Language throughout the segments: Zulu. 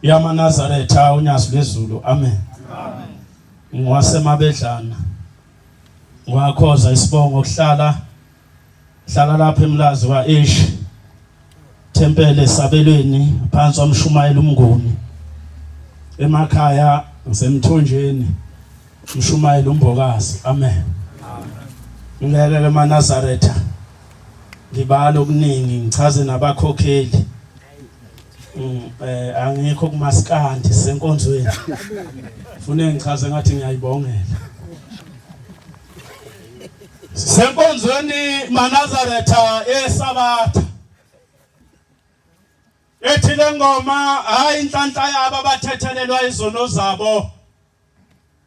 YamaNazaretha unyazi lwezulu. Amen. Amen. Ngwasemabedlana. Ngwakhoza isibongo kuhlala hlala lapha eMlazi wa-Ish. Tempele esabelweni phansi wamshumayela umnguni. Emakhaya ngisemthonjeni mshumayela umbokazi. Amen. Amen. Ngeke emaNazaretha. Ngibala okuningi ngichaze nabakhokheli. Angikho kumaskandi senkonzweni. Fune ngichaze ngathi ngiyayibongela. Senkonzweni maNazaretha eSabatha. Ethi le ngoma hayi inhlanhla yabo abathethelelwa izono zabo.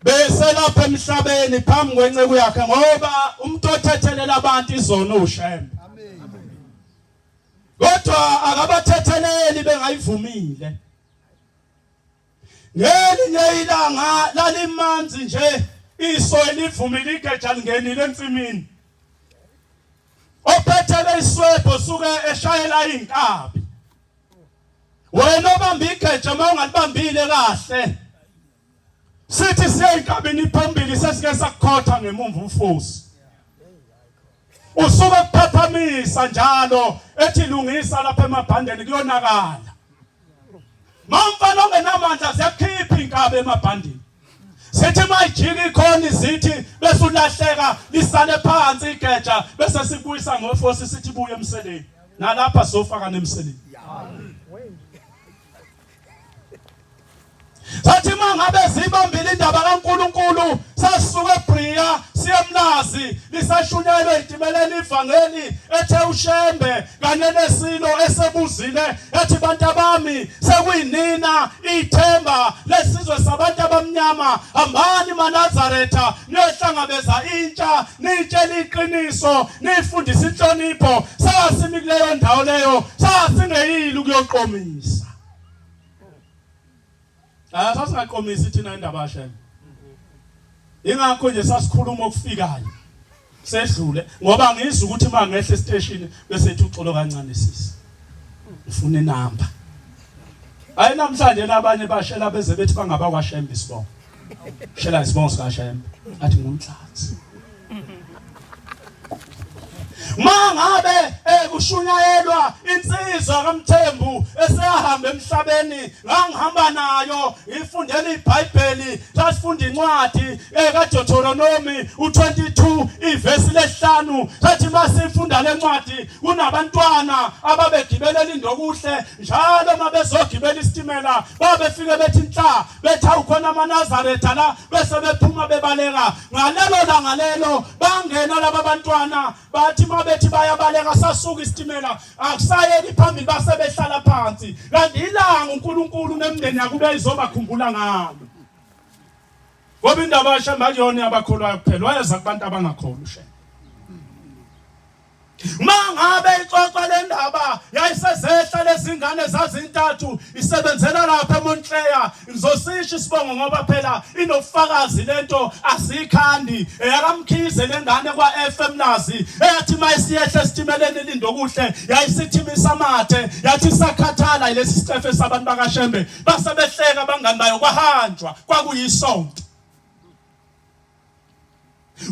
Beselapha emhlabeni phambi kwenceku yakhe ngoba umuntu othethelela abantu izono uShembe. Kodwa akabathetheleli bengayivumile. Ngelinye ilanga lalimanzi nje iso elivumile igeja lingenile ensimini. Ophethele iswebho suke eshayela inkabi. Wena obamba igeja uma ungalibambile kahle. Sithi siyenkabini phambili sesike sakukhotha ngemumva umfusi. Usuke kuphaphamisa njalo ethi lungisa lapha emabhandeni kuyonakala. Mamfana ongenamandla ziyakhipha inkabi emabhandeni. Sithi mayijika ikhona izithi bese ulahleka lisale phansi igeja bese sibuyisa ngofosi sithi buye emseleni. Nalapha sofaka nemseleni. Sathi mangabe zibambile indaba kaNkuluNkulu sasuka eBria siyemlazi lisashunyayelwe itimeleni ivangeli ethe uShembe kanye nesilo esebuzile ethi bantu abami sekuyinina ithemba lesizwe sabantu abamnyama hambani maNazaretha niyohlangabeza intsha niyitshele iqiniso niyifundise inhlonipho sasimi kuleyo ndawo leyo sasingeyile ukuyoqomisa. Ah sasingaqomisi thina indaba kaShembe. Ingakho nje sasikhuluma okufikayo. Sedlule ngoba ngizwa ukuthi mangehle estation bese ethi uxolo kancane sisi. Ngifuna inamba. Hayi namhlanje nabanye bashela beze bethi bangaba kwaShembe isibongo. Shela isibongo sikaShembe. Athi ngumhlatsi. Mangabe ekushunyayelwa insizwa kaMthembu eseyahamba emhlabeni ngangihamba nayo ngifundela iBhayibheli sasifunda incwadi ekaDeuteronomy u22 ivesi lesihlanu sathi masifunda lencwadi kunabantwana ababegibelela indokuhle njalo mabezogibela isitimela babefike bethi nhla bethi awukhona amaNazaretha la bese bephuma bebaleka ngalelo langa lelo bangena laba bantwana bathi mabethi bayabaleka sasuka isitimela akusayeki phambili base behlala phansi kanti ilanga uNkulunkulu nemndeni yakube izobakhumbula ngalo ngoba indaba kaShembe akuyona yabakholwayo kuphela wayeza kubantu abangakholwa uShembe. Mangabe ixoxa le ndaba yayisezehla lezingane zazintathu isebenzela lapha eMontclair ngizosisho isibongo ngoba phela inobufakazi lento asikhandi eyakamkhize lengane kwa FM Nazi eyathi mayisiyehla esitimeleni elindokuhle yayisithimisa amathe yathi sakhathala lesi sicefe sabantu bakaShembe base behleka abangani bayo kwahanjwa kwakuyisonto.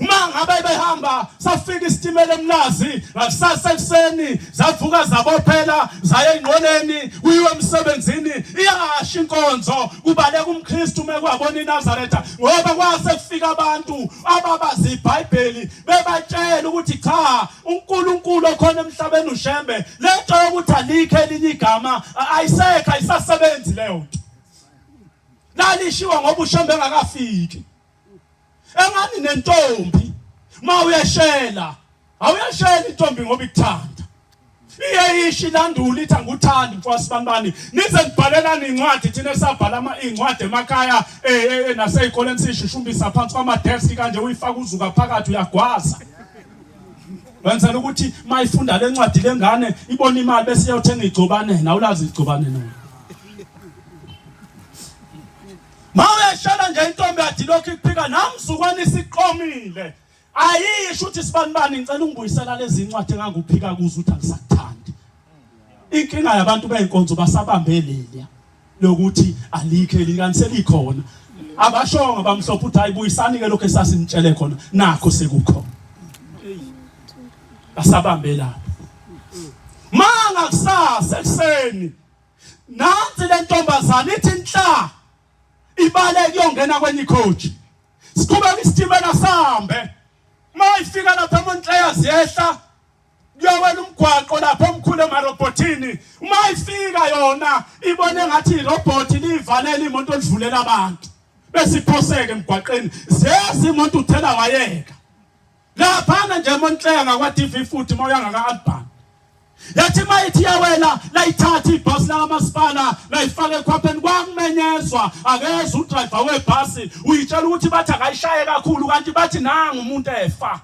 Uma ngabe behamba safika isitimela eMlazi ngakusasa ekuseni zavuka zabophela zaya enqoleni kuyiwe emsebenzini iyasha inkonzo kubaleka umKristu uma kwabona iNazaretha ngoba kwase kufika abantu ababazi iBhayibheli bebatshela ukuthi cha uNkulunkulu okhona emhlabeni uShembe lento yokuthi alikho elinye igama ayisekho ayisasebenzi leyo nto lalishiwa ngoba uShembe engakafiki. Engani nentombi ma uyeshela awuyeshela intombi ngoba ikuthanda iye isho ilandula ithi angikuthandi mfowethu sibanibani nize nibhalelana incwadi thina esabhala ama incwadi emakhaya eh, eh, eh nasey'koleni siyishushumbisa phansi kwamadeski kanje uyifaka uzuka phakathi uyagwaza wenzela ukuthi mayifunda le ncwadi lengane ibona imali bese iyothenga igcobane nawulazi igcobane noma Mawuyashela nje intombi yathi lokhu ikuphika namzukwana isiqomile. Ayisho ukuthi sibanibani ngicela ungibuyisela lezi incwadi enganguphika kuzo ukuthi angisakuthandi. Inkinga yabantu beyinkonzo basabambe leliya. Lokuthi alikho elikani selikhona. Abashongo abamhlophe uthi ayibuyisani ke lokho esasinitshele khona nakho sekukhona. Asabambe lapho. Manga kusasa ekuseni nansi le ntombazane ithi nhla ibaleke kuyongena kwenye icoach. Siqhubeka isitimela sambe. Mayifika lapha eMontleya ziyehla kuyowela umgwaqo lapho omkhulu emarobhothini. Uma ifika yona ibone ngathi irobhothi liyivalela imoto livulela abantu. Bese iphoseke emgwaqeni. Ziyeza imoto uthela wayeka. Laphana nje eMontleya ngakwa TV futhi moya ngaka Alban. Yathi mayithi yawela layithatha ibhasi lakamasipala layifaka ekhwapheni kwakumenyezwa akeze udriver webhasi uyitshela ukuthi bathi akayishaye kakhulu kanti bathi nangu umuntu efa.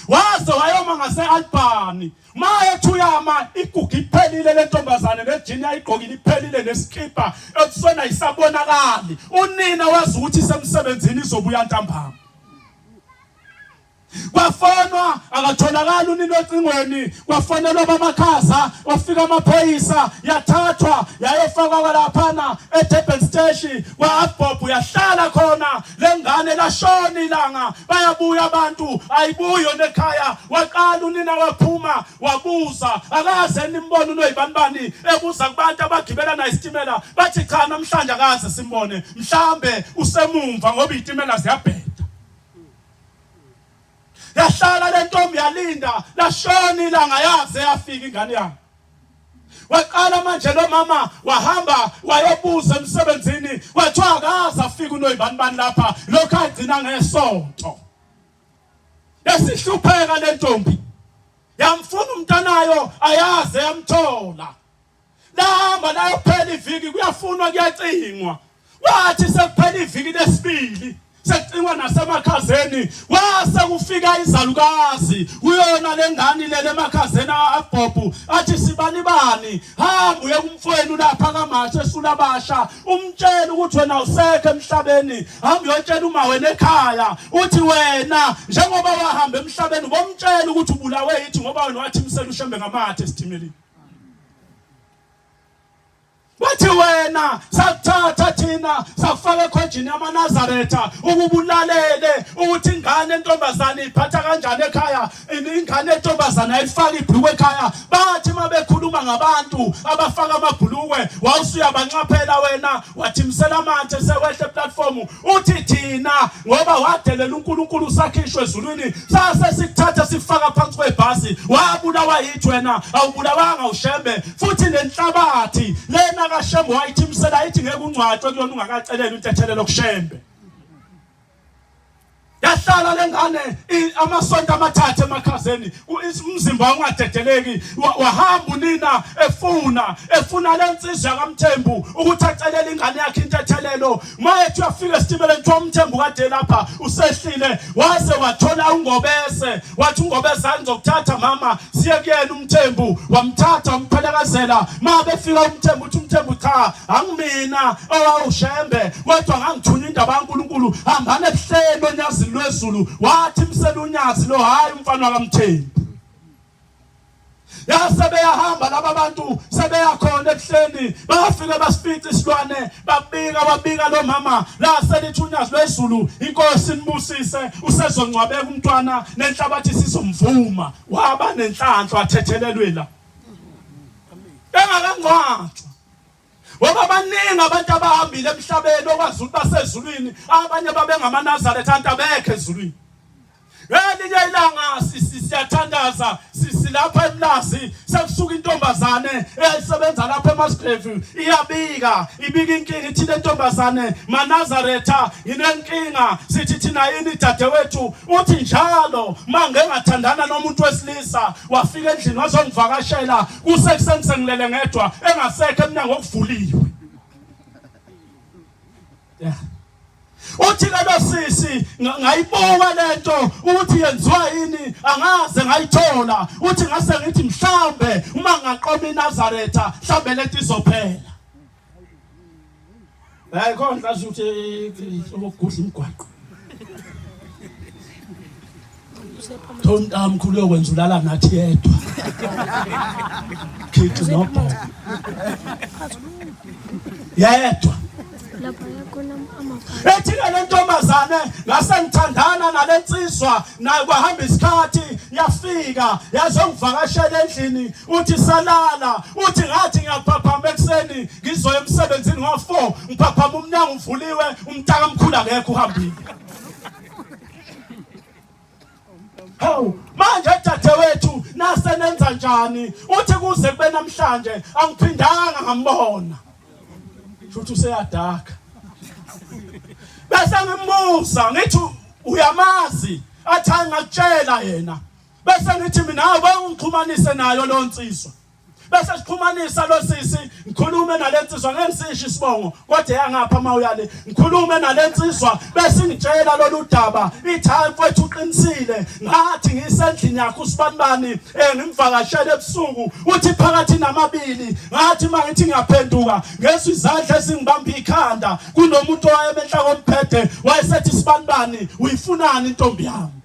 Waze wayoma ngase-Albany maye thuyama igugu iphelile lentombazane nejini ayigqokile iphelile nesikipa ebusweni ayisabonakali unina wazi ukuthi isemsebenzini izobuya ntambama. Kwafonwa akatholakali unina ocingweni, kwafonelwa bamakhaza, wafika amaphoyisa, yathathwa yayofakwa laphana eDurban Station kwa-Abob, yahlala khona le ngane lashona ilanga, bayabuya abantu ayibuyi yona ekhaya. Waqala unina waphuma wabuza, akaze nimbone unoyibanibani, ebuza kubantu abagibela naye isitimela, bathi cha namhlanje akaze simbone, mhlambe usemumva ngoba izitimela ziyabheda. Yahlala le ntombi yalinda lashona ilanga yaze yafika ingane yakhe. Waqala manje lo mama wahamba wayobuza emsebenzini kwathiwa akaze afike unoyibanibani lapha lokho agcina ngesonto. Yasihlupheka le ntombi yamfuna umntanayo ayaze yamthola. Lahamba layophela iviki kuyafunwa kuyacingwa. Wathi sekuphela iviki lesibili sekucingwa nasemakhazeni kwase kufika izalukazi kuyona lengane lele emakhazeni abhobhu athi sibani bani hamba uye kumfowenu lapha kaMashe esulabasha umtshele ukuthi wena usekho emhlabeni hamba uyotshela uma wena ekhaya uthi wena njengoba wahamba emhlabeni ubomtshela ukuthi ubulawe yithi ngoba wena wathi imsela ushembe ngamathe esitimeleni. Wathi wena sakuthatha thina sakufaka ekhojini yamaNazaretha ukubulalele ukuthi ingane entombazane iphatha kanjani ekhaya ingane entombazane ayifaki ibhulukwe ekhaya bathi uma bekhuluma ngabantu abafaka amabhulukwe wawusuyabanxaphela wena wathimisela amathe sewehle platform uthi thina ngoba wadelela uNkulunkulu usakhishwe ezulwini sase sikuthatha sikufaka phansi kwebhasi wabulawa yithi wena awubulawanga ushembe futhi nenhlabathi lena kaShembe wayithimisela ithi ngeke ungcwatshwe kuyona ungakaceleli intethelelo kuShembe. Yahlala lengane amasonto amathathu emakhazeni umzimba ungadedeleki wahamba unina efuna efuna lensizwa kaMthembu ukuthi acelele ingane yakhe intethelelo mayethi uyafika esitimeleni kuthiwa uMthembu kade lapha usehlile waze wathola uNgobese wathi uNgobese angizokuthatha mama siye kuyena uMthembu wamthatha wamphelekazela ma befika uMthembu uthi uMthembu cha angimina owawushembe kodwa ngangithunywa indaba kaNkulunkulu hambani ebuhleni onyazini lwezulu wathi msela unyazi lo hayi umfana wakaMthembu ya sebeyahamba laba bantu sebeyakhona ebuhleni bafike basifica isilwane babika wabika lo mama la selithi unyazi lwezulu inkosi inibusise usezongcwabeka umntwana nenhlabathi sizomvuma waba nenhlanhla wathethelelwe la engakangcwatshwa ngoba baningi abantu abahambile emhlabeni okwazi ukuthi basezulwini abanye babengamaNazaretha anti abekho ezulwini Ngelinye ilanga siyathandaza silapha eMlazi sekusuka intombazane eyayisebenza lapha eMasgrave iyabika ibika inkinga ithi le ntombazane maNazaretha nginenkinga sithi thina yini dadewethu uthi njalo mange ngathandana nomuntu wesilisa wafika endlini wazongivakashela kusekuseni sengilele ngedwa engasekho emnyango okuvuliwe yeah Uthi ke lo sisi ngayibuka lento ukuthi yenziwa yini angaze ngayithola uthi ngase ngithi mhlambe uma ngaqoma iNazaretha mhlambe lento izophela. Hayi khona ngazi ukuthi ukugudla imigwaqo. Thonta mkhulu uyokwenza ulala nathi yedwa. Nokhiqi nobhobo. Yedwa. Ethi-ke le ntombazane ngase ngithandana nale nsizwa nayo kwahamba isikhathi yafika yazongivakashela endlini uthi salala uthi ngathi ngiyaphaphama ekuseni ngizoya emsebenzini ngo-four ngiphaphama umnyango uvuliwe umntakamkhulu akekho uhambile. Hawu manje dadewethu nase nenza njani uthi kuze kube namhlanje angiphindanga ngambona futhi useyadaka bese ngimbuza ngithi uyamazi athi angakutshela yena bese ngithi mina hawu ungixhumanise nayo lo nsizwa bese sixhumanisa lo sisi ngikhulume nalensizwa ngeke ngisisho isibongo kodwa eyangapha uma uyale ngikhulume nalensizwa bese ngitshela lolu daba ithi hayi mfowethu uqinisile ngathi ngisendlini yakho usibanibani eh ngimvakashele ebusuku uthi phakathi namabili ngathi uma ngithi ngiyaphenduka ngezwa izandla ezingibamba ikhanda kunomuntu owayemehla kombhede wayesethi sibanibani uyifunani intombi yami.